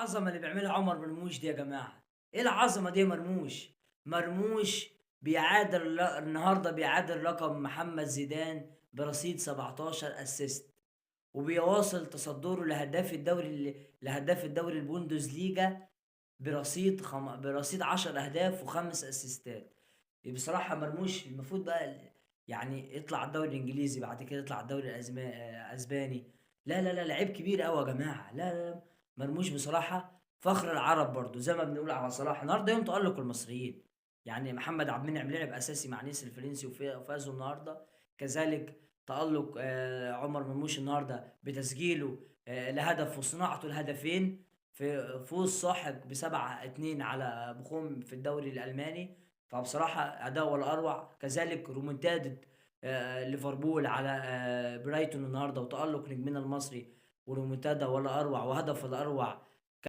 العظمة اللي بيعملها عمر مرموش دي يا جماعة؟ ايه العظمة دي يا مرموش؟ مرموش بيعادل النهارده، بيعادل رقم محمد زيدان برصيد 17 assist، وبيواصل تصدره لهداف الدوري البوندوزليجا برصيد 10 اهداف وخمس اسيستات. بصراحة مرموش المفروض بقى يعني يطلع الدوري الانجليزي، بعد كده يطلع الدوري الاسباني. لا لا لا، لعيب كبير قوي يا جماعة. لا لا لا، مرموش بصراحة فخر العرب برضو، زي ما بنقول على صلاح. النهارده يوم تألق المصريين، يعني محمد عبد المنعم لعب اساسي مع نيس الفرنسي وفازوا النهارده. كذلك تألق عمر مرموش النهارده بتسجيله لهدف وصناعته الهدفين في فوز ساحق ب7-2 على بوخوم في الدوري الألماني. فبصراحة أداء ولا أروع. كذلك رومونتادة ليفربول على برايتون النهارده، وتألق نجمنا المصري ورومونتادا ولا أروع، وهدف ولا أروع